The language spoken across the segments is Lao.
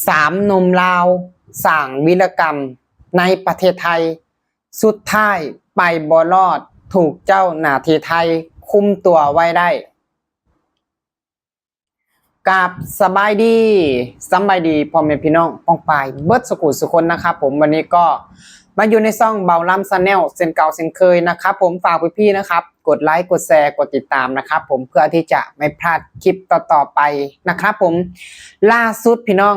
ສາມໜຸ່ມລາວສ້າງວິລະກຳໃນປະເທດໄທ ສຸດທ້າຍໄປບໍ່ລອດ ຖືກເຈົ້າໜ້າທີ່ໄທຄຸມຕົວໄວ້ໄດ້. ກາບສະບາຍດີ ສຳບາຍດີພໍ່ແມ່ພີ່ນ້ອງປ້ອງປາຍເບິດສຸຂຸສຸຄົນນະຄັບຜົມ. ວັນນີ້ກໍມາຢູ່ໃນຊ່ອງເບົາລຳ Channel ເຊັ່ນເກົ່າເຊັ່ນເຄີຍນະຄັບຜົມ. ຝາກພີ່ໆນະຄັບ ກົດໄລ ກົດແຊ ກົດຕິດຕາມນະຄັບຜົມ ເພື່ອທີ່ຈະໄມ່ພາດຄລິບຕໍ່ໆໄປນະຄັບຜົມ. ລ່າສຸດພີ່ນ້ອງ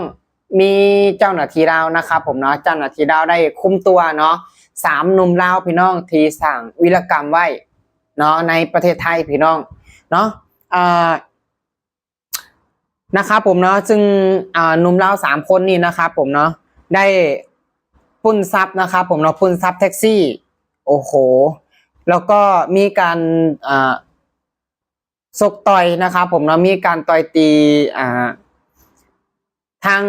ມີເຈົ້າໜ້າທີ່ລາວນະຄັບຜົມເນາະ ເຈົ້າໜ້າທີ່ລາວໄດ້ຄຸມຕົວເນາະ ສາມໜຸ່ມລາວພີ່ນ້ອງ ທີ່ສ້າງວິລະກຳໄວ້ເນາະ ໃນປະເທດໄທພີ່ນ້ອງເນາະ ອ່າ ນະຄັບຜົມເນາະ. ຊຶ່ງ ອ່າ ໜຸ່ມລາວສາມຄົນນີ້ນະຄັບຜົມເນາະ ໄດ້ປຸ້ນຊັບນະຄັບຜົມເນາະ ປຸ້ນຊັບແທັກຊີ ໂອ້ໂຫ ແລ້ວກໍມີການ ອ່າ ຊົກຕ່ອຍນະຄັບຜົມເນາະ ມີການຕ່ອຍຕີ ອ່າ ທາງ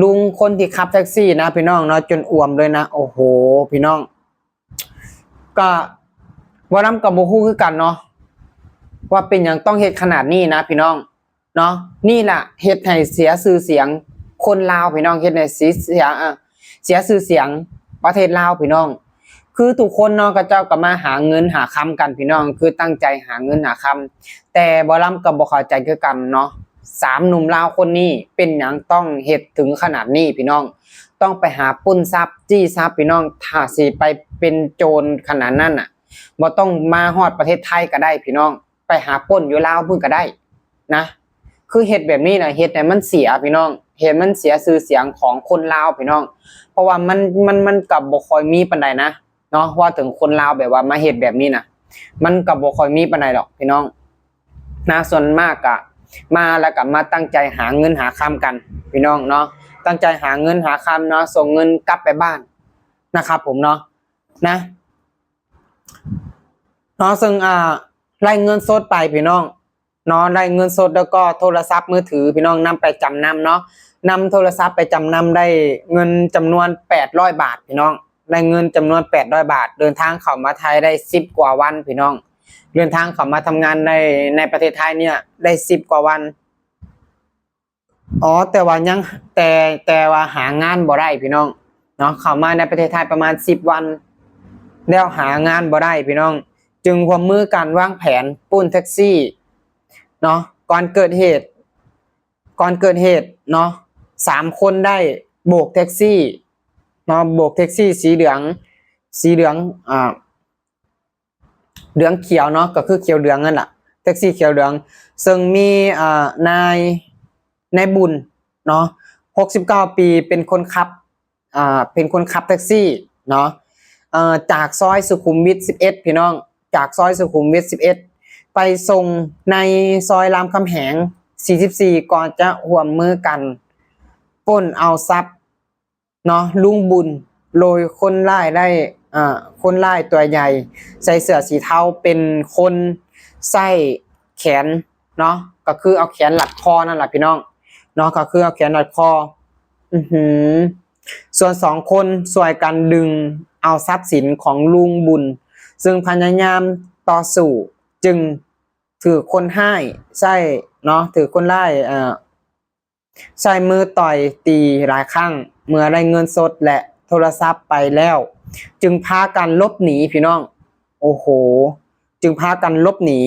ລຸງຄົນທີ່ຂັບແທັກຊີນະພີ່ນ້ອງເນາະ ຈົນອ່ວມເລີຍນະ. ໂອ້ໂຫ ພີ່ນ້ອງ ກະເວົ້ານຳກໍບໍ່ຮູ້ຄືກັນເນາະ ວ່າເປັນຫຍັງຕ້ອງເຮັດຂະໜາດນີ້ນະພີ່ນ້ອງເນາະ. ນີ້ລະເຮັດໃຫ້ເສຍຊື່ສຽງຄົນລາວພີ່ນ້ອງ ເຮັດໃຫ້ເສຍ ເສຍ ເສຍຊື່ສຽງປະເທດລາວພີ່ນ້ອງ. ຄືທຸກຄົນເນາະ ເຂົາເຈົ້າກໍມາຫາເງິນຫາຄຳກັນພີ່ນ້ອງ ຄືຕັ້ງໃຈຫາເງິນຫາຄຳ ແຕ່ເບົາລຳກໍບໍ່ເຂົ້າໃຈຄືກັນເນາະ ສາມໜຸ່ມລາວຄົນນີ້ເປັນຫຍັງຕ້ອງເຮັດເຖິງຂະໜາດນີ້ພີ່ນ້ອງ ຕ້ອງໄປຫາປຸ້ນຊັບ ຈີ້ຊັບພີ່ນ້ອງ. ຖ້າຊິໄປເປັນໂຈນຂະໜາດນັ້ນນະ ບໍ່ຕ້ອງມາຮອດປະເທດໄທກໍໄດ້ພີ່ນ້ອງ ໄປຫາປຸ້ນຢູ່ລາວພຸ້ນກໍໄດ້ນະ. ຄືເຮັດແບບນີ້ນະ ເຮັດໃຫ້ມັນເສຍພີ່ນ້ອງ ເຮັດມັນເສຍຊື່ສຽງຂອງຄົນລາວພີ່ນ້ອງ ເພາະວ່າມັນ ມັນ ມັນກໍບໍ່ຄ່ອຍມີປານໃດນະເນາະ. ເວົ້າເຖິງຄົນລາວແບບວ່າມາເຮັດແບບນີ້ນະ ມັນກໍບໍ່ຄ່ອຍມີປານໃດດອກພີ່ນ້ອງນະ. ສ່ວນມາກກະມາແລ້ວກໍມາຕັ້ງໃຈຫາເງິນຫາຄຳກັນພີ່ນ້ອງເນາະ ຕັ້ງໃຈຫາເງິນຫາຄຳເນາະ ສົ່ງເງິນກັບໄປບ້ານນະຄັບຜົມເນາະ ນະ ເນາະ. ເຊິ່ງ ອ່າ ໄລ່ເງິນສົດໄປພີ່ນ້ອງເນາະ ໄລ່ເງິນສົດ ແລ້ວກໍໂທລະສັບມືຖືພີ່ນ້ອງ ນຳໄປຈຳນຳເນາະ ນຳໂທລະສັບໄປຈຳນຳ ໄດ້ເງິນຈຳນວນແປດຮ້ອຍບາດພີ່ນ້ອງ ໄດ້ເງິນຈຳນວນແປດຮ້ອຍບາດ. ເດີນທາງເຂົ້າມາໄທໄດ້ສິບກວ່າວັນພີ່ນ້ອງ ເດີນທາງເຂົ້າມາທຳງານໃນ ໃນປະເທດໄທເນີ້ຍໄດ້ສິບກວ່າວັນ. ອໍ ແຕ່ວ່າຍັງ ແຕ່ ແຕ່ວ່າຫາງານບໍ່ໄດ້ພີ່ນ້ອງເນາະ ເຂົ້າມາໃນປະເທດໄທປະມານສິບວັນ ແລ້ວຫາງານບໍ່ໄດ້ພີ່ນ້ອງ ຈຶ່ງຮ່ວມມືກັນວາງແຜນປຸ້ນແທັກຊີເນາະ. ກ່ອນເກີດເຫດ ກ່ອນເກີດເຫດເນາະ ສາມຄົນໄດ້ໂບກແທັກຊີເນາະ ໂບກແທັກຊີສີເຫຼືອງ ສີເຫຼືອງ ອ່າ ເຫຼືອງຂຽວເນາະ ກໍຄືຂຽວເຫຼືອງນັ້ນລະ ແທັກຊີຂຽວເຫຼືອງ ເຊິ່ງມີ ອ່າ ນາຍ ນາຍບຸນເນາະ ຫົກສິບເກົ້າປີ ເປັນຄົນຂັບ ອ່າ ເປັນຄົນຂັບແທັກຊີເນາະ ເອີ ຈາກຊອຍສຸຂຸມວິດສິບເອັດ ພີ່ນ້ອງ ຈາກຊອຍສຸຂຸມວິດສິບເອັດ ໄປສົ່ງໃນຊອຍລາມຄຳແຫງສີ່ສິບສີ່ ກ່ອນຈະຮ່ວມມືກັນປຸ້ນເອົາຊັບ ເນາະ ລຸງບຸນ ໂດຍຄົນຮ້າຍໄດ້ ເອີ ຄົນຮ້າຍຕົວໃຫຍ່ ໃສ່ເສື້ອສີເທົາ ເປັນຄົນໃຊ້ແຂນເນາະ ກໍຄືເອົາແຂນລັດຄໍນັ້ນລະພີ່ນ້ອງເນາະ ກໍຄືເອົາແຂນລັດຄໍ ອືຫື ສ່ວນສອງຄົນຊ່ວຍກັນດຶງເອົາຊັບສິນຂອງລຸງບຸນ ຊຶ່ງພະຍາຍາມຕໍ່ສູ້ ຈຶ່ງຖືກຄົນຮ້າຍໃຊ້ເນາະ ຖືກຄົນຮ້າຍ ເອີ ໃຊ້ມືຕ່ອຍຕີຫຼາຍຄັ້ງ ເມື່ອໄດ້ເງິນສົດ ແລະ ໂທລະສັບໄປແລ້ວ ຈຶ່ງພາກັນຫຼົບໜີພີ່ນ້ອງ ໂອ້ໂຫ ຈຶ່ງພາກັນຫຼົບໜີ.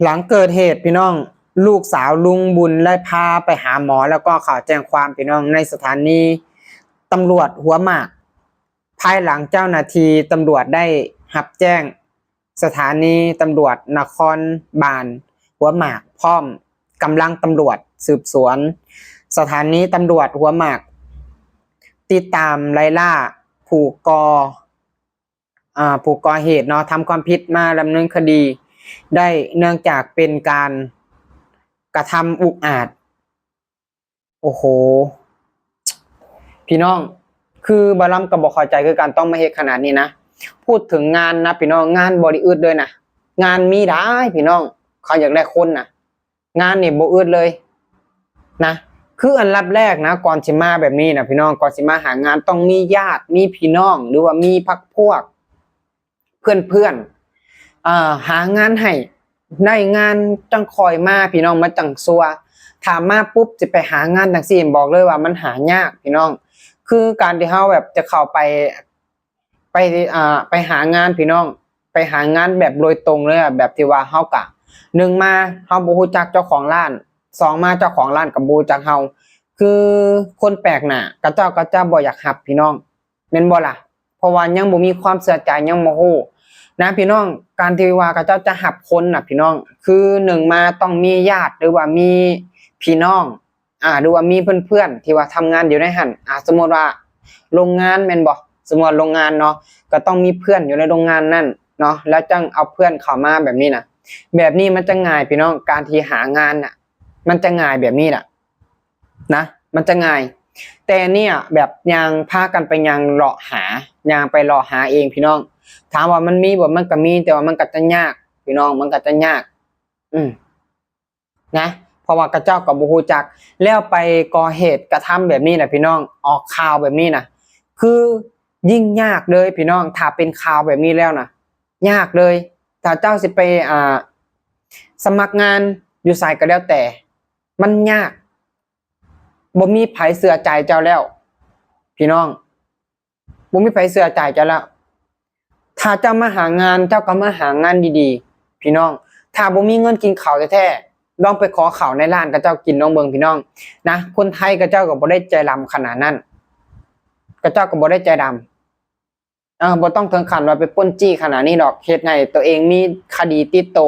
ຫຼັງເກີດເຫດພີ່ນ້ອງ ລູກສາວລຸງບຸນໄດ້ພາໄປຫາໝໍ ແລ້ວກໍເຂົ້າແຈ້ງຄວາມພີ່ນ້ອງ ໃນສະຖານີຕຳຫຼວດຫົວໝາກ ພາຍຫຼັງເຈົ້າໜ້າທີ່ຕຳຫຼວດໄດ້ຮັບແຈ້ງ ສະຖານີຕຳຫຼວດນະຄອນບານຫົວໝາກ ພ້ອມກຳລັງຕຳຫຼວດສືບສວນສະຖານີຕຳຫຼວດຫົວໝາກ ຕິດຕາມໄລ່ລ່າຜູ້ກໍ່ ອ່າ ຜູ້ກໍ່ເຫດເນາະ ທຳຄວາມຜິດມາດຳເນີນຄະດີໄດ້ ເນື່ອງຈາກເປັນການກະທຳອຸກອາດ. ໂອ້ໂຫ ພີ່ນ້ອງ ຄືບ່າວລຳກໍບໍ່ເຂົ້າໃຈຄືກັນ ຕ້ອງມາເຮັດຂະໜາດນີ້ນະ. ພູດເຖິງງານນະພີ່ນ້ອງ ງານບໍ່ໄດ້ອຶດເລີຍນະ ງານມີຫຼາຍພີ່ນ້ອງ ເຂົາຢາກໄດ້ຄົນນະ ງານນີ້ບໍ່ອຶດເລີຍນະ. ຄືອັນດັບແລກນະ ກ່ອນຊິມາແບບນີ້ນະພີ່ນ້ອງ ກ່ອນຊິມາຫາງານ ຕ້ອງມີຍາດ ມີພີ່ນ້ອງ ຫຼືວ່າມີພັກພວກ ເພື່ອນໆ ເອີ ຫາງານໃຫ້ ໄດ້ງານຈັ່ງຄ່ອຍມາພີ່ນ້ອງ ມັນຈັ່ງຊົ່ວ. ຖ້າມາປຸບຊິໄປຫາງານຈັ່ງຊີ້ ບອກເລີຍວ່າມັນຫາຍາກພີ່ນ້ອງ. ຄືການທີ່ເຮົາແບບຈະເຂົ້າໄປ ໄປ ອ່າ ໄປຫາງານພີ່ນ້ອງ ໄປຫາງານແບບໂດຍຕົງເລີຍອະ ແບບທີ່ວ່າເຮົາກະ ໜຶ່ງມາເຮົາບໍ່ຮູ້ຈັກເຈົ້າຂອງຮ້ານ ສອງມາເຈົ້າຂອງຮ້ານກໍບໍ່ຮູ້ຈັກເຮົາ ຄືຄົນແປກໜ້າ ເຂົາເຈົ້າກໍຈະບໍ່ຢາກຮັບພີ່ນ້ອງ ແມ່ນບໍ່ລະ? ເພາະວ່າຍັງບໍ່ມີຄວາມເຊື່ອໃຈ ຍັງບໍ່ຮູ້ນະພີ່ນ້ອງ. ການທີ່ວ່າເຂົາເຈົ້າຈະຮັບຄົນນະພີ່ນ້ອງ ຄືໜຶ່ງມາຕ້ອງມີຍາດ ຫຼືວ່າມີພີ່ນ້ອງ ອ່າ ຫຼືວ່າມີເພື່ອນໆທີ່ວ່າທຳງານຢູ່ໃນຫັ້ນ ອ່າ ສົມມຸດວ່າໂລງງານແມ່ນບໍ່? ສົມມຸດວ່າໂລງງານເນາະ ກໍຕ້ອງມີເພື່ອນຢູ່ໃນໂລງງານນັ້ນເນາະ ແລ້ວຈັ່ງເອົາເພື່ອນເຂົ້າມາແບບນີ້ນະ. ແບບນີ້ມັນຈະງ່າຍພີ່ນ້ອງ ການທີ່ຫາງານນະ ມັນຈະງ່າຍແບບນີ້ລະນະ ມັນຈະງ່າຍ. ແຕ່ເນຍແບບຍ່າງ ພາກັນໄປຍ່າງເລາະຫາ ຍ່າງໄປເລາະຫາເອງພີ່ນ້ອງ. ຖາມວ່າມັນມີບໍ່? ມັນກໍມີ ແຕ່ວ່າມັນກໍຈະຍາກພີ່ນ້ອງ ມັນກໍຈະຍາກ ອືມ ນະ ເພາະວ່າເຂົາເຈົ້າກໍບໍ່ຮູ້ຈັກ ແລ້ວໄປກໍ່ເຫດກະທຳແບບນີ້ນະພີ່ນ້ອງ ອອກຂ່າວແບບນີ້ນະ ຄືຍິ່ງຍາກເລີຍພີ່ນ້ອງ. ຖ້າເປັນຂ່າວແບບນີ້ແລ້ວນະ ຍາກເລີຍ. ຖ້າເຈົ້າຊິໄປ ອ່າ ສະໝັກງານຢູ່ໃສກໍແລ້ວແຕ່ ມັນຍາກ ບໍ່ມີໃຜເຊື່ອໃຈເຈົ້າແລ້ວພີ່ນ້ອງ. ບໍ່ມີໃຜເຊື່ອໃຈເຈົ້າແລ້ວ. ຖ້າເຈົ້າມາຫາງານ ເຈົ້າກໍມາຫາງານດີໆ ພີ່ນ້ອງ. ຖ້າບໍ່ມີເງິນກິນເຂົ້າແທ້ໆ ລອງໄປຂໍເຂົ້າໃນຮ້ານເຂົາເຈົ້າກິນລອງເບິ່ງພີ່ນ້ອງນະ. ຄົນໄທເຂົາເຈົ້າກໍບໍ່ໄດ້ໃຈດຳຂະໜາດນັ້ນ ເຂົາເຈົ້າກໍບໍ່ໄດ້ໃຈດຳ ເອີ ບໍ່ຕ້ອງເຖິງຂັ້ນວ່າໄປປຸ້ນຈີ້ຂະໜາດນີ້ດອກ. ເຮັດໃຫ້ຕົວເອງມີຄະດີຕິດໂຕ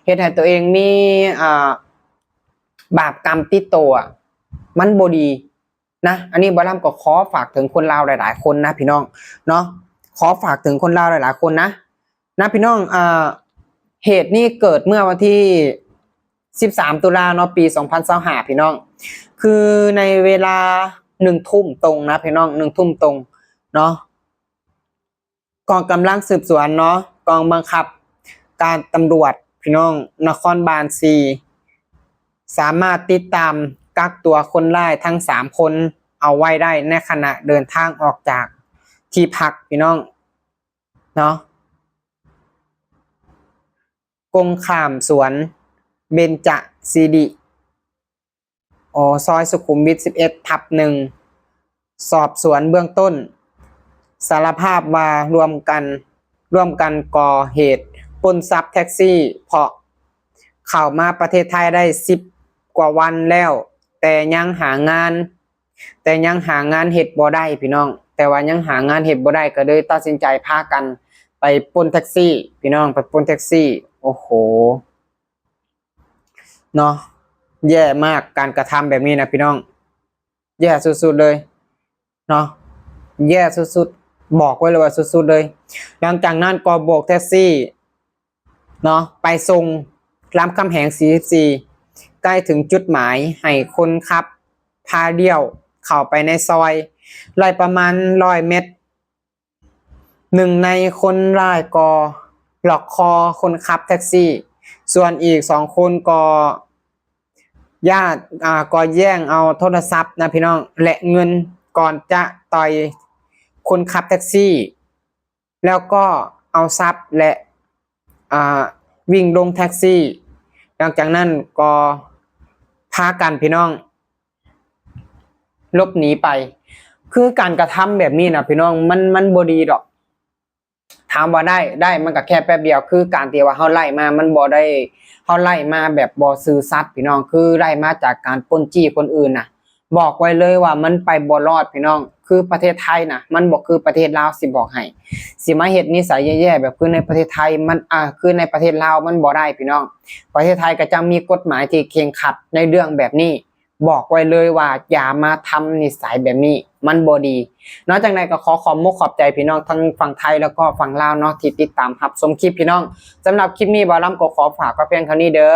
ເຮັດໃຫ້ຕົວເອງມີ ອ່າ ບາບກຳຕິດໂຕອະ ມັນບໍ່ດີ ນະ. ອັນນີ້ບ່າວລຳກໍຂໍຝາກເຖິງຄົນລາວຫຼາຍໆຄົນນະພີ່ນ້ອງເນາະ ຂໍຝາກເຖິງຄົນລາວຫຼາຍໆຄົນນະ ນະພີ່ນ້ອງ. ອ່າ ເຫດນີ້ເກີດເມື່ອວັນທີສິບສາມຕຸລາເນາະ ປີສອງພັນຊາວຫ້າ ພີ່ນ້ອງ ຄືໃນເວລາໜຶ່ງທຸ່ມຕົງນະພີ່ນ້ອງ ໜຶ່ງທຸ່ມຕົງເນາະ. ກອງກຳລັງສືບສວນເນາະ ກອງບັງຄັບການຕຳຫຼວດ ພີ່ນ້ອງ ນະຄອນບານສີ່ ສາມາດຕິດຕາມກັກຕົວຄົນຮ້າຍທັງສາມຄົນເອົາໄວ້ໄດ້ ໃນຂະນະເດີນທາງອອກຈາກທີ່ພັກ ພີ່ນ້ອງເນາະ ກົງຂ້າມສວນເບັນຈະສິລິ ອໍ ຊອຍສຸຂຸມວິດສິບເອັດທັບໜຶ່ງ. ສອບສວນເບື້ອງຕົ້ນ ສາລະພາບວ່າຮ່ວມກັນ ຮ່ວມກັນກໍ່ເຫດປຸ້ນຊັບແທັກຊີ ເພາະເຂົ້າມາປະເທດໄທໄດ້ສິບກວ່າວັນແລ້ວ ແຕ່ຍັງຫາງານ ແຕ່ຍັງຫາງານເຮັດບໍ່ໄດ້ ພີ່ນ້ອງ ແຕ່ວ່າຍັງຫາງານເຮັດບໍ່ໄດ້ ກໍເລີຍຕັດສິນໃຈພາກັນໄປປຸ້ນແທັກຊີ ພີ່ນ້ອງ ໄປປຸ້ນແທັກຊີ. ໂອ້ໂຫ ເນາະ ແຍ່ມາກ ການກະທຳແບບນີ້ນະພີ່ນ້ອງ ແຍ່ສຸດໆເລີຍເນາະ ແຍ່ສຸດໆ ບອກໄວ້ເລີຍວ່າສຸດໆເລີຍ. ຫຼັງຈາກນັ້ນກໍໂບກແທັກຊີເນາະ ໄປສົ່ງລຳຄຳແຫງສີ່ສິບສີ່ ໃກ້ເຖິງຈຸດໝາຍ ໃຫ້ຄົນຂັບພາລ້ຽວເຂົ້າໄປໃນຊອຍ ໄດ້ປະມານຮ້ອຍແມັດ ໜຶ່ງໃນຄົນຮ້າຍກໍລັອກຄໍຄົນຂັບແທັກຊີ ສ່ວນອີກສອງຄົນກໍຍາດ ອ່າ ກໍແຍ່ງເອົາໂທລະສັບນະພີ່ນ້ອງ ແລະ ເງິນ ກ່ອນຈະຕ່ອຍຄົນຂັບແທັກຊີ ແລ້ວກໍເອົາຊັບ ແລະ ອ່າ ວິ່ງລົງແທັກຊີ. ຫຼັງຈາກນັ້ນກໍພາກັນ ພີ່ນ້ອງ ຫຼົບໜີໄປ. ຄືການກະທຳແບບນີ້ນະພີ່ນ້ອງ ມັນ ມັນບໍ່ດີດອກ. ຖາມວ່າໄດ້ ໄດ້ ມັນກໍແຄ່ແປັບດຽວ ຄືການທີ່ວ່າເຮົາໄລ່ມາ ມັນບໍ່ໄດ້ ເຮົາໄລ່ມາແບບບໍ່ຊື່ສັດ ພີ່ນ້ອງ ຄືໄລ່ມາຈາກການປຸ້ນຈີ້ຄົນອື່ນນະ. ບອກໄວ້ເລີຍວ່າມັນໄປບໍ່ລອດ ພີ່ນ້ອງ. ຄືປະເທດໄທນະ ມັນບໍ່ຄືປະເທດລາວ ຊິບອກໃຫ້ ຊິມາເຮັດນິໄສແຍ່ໆແບບຄືໃນປະເທດໄທ ມັນ ອ່າ ຄືໃນປະເທດລາວ ມັນບໍ່ໄດ້ ພີ່ນ້ອງ. ປະເທດໄທກໍຈະມີກົດໝາຍທີ່ເຄັ່ງຄັດໃນເລື່ອງແບບນີ້. ບອກໄວ້ເລີຍວ່າຢ່າມາທຳນິໄສແບບນີ້ ມັນບໍ່ດີເນາະ. ຈັ່ງໃດກໍຂໍຂອບມຸກຂອບໃຈພີ່ນ້ອງທັງຝັ່ງໄທ ແລ້ວກໍຝັ່ງລາວເນາະ ທີ່ຕິດຕາມຮັບຊົມຄລິບ ພີ່ນ້ອງ. ສຳລັບຄລິບນີ້ ບ່າວລຳກໍຂໍຝາກໄວ້ພຽງເທົ່ານີ້ເດີ້.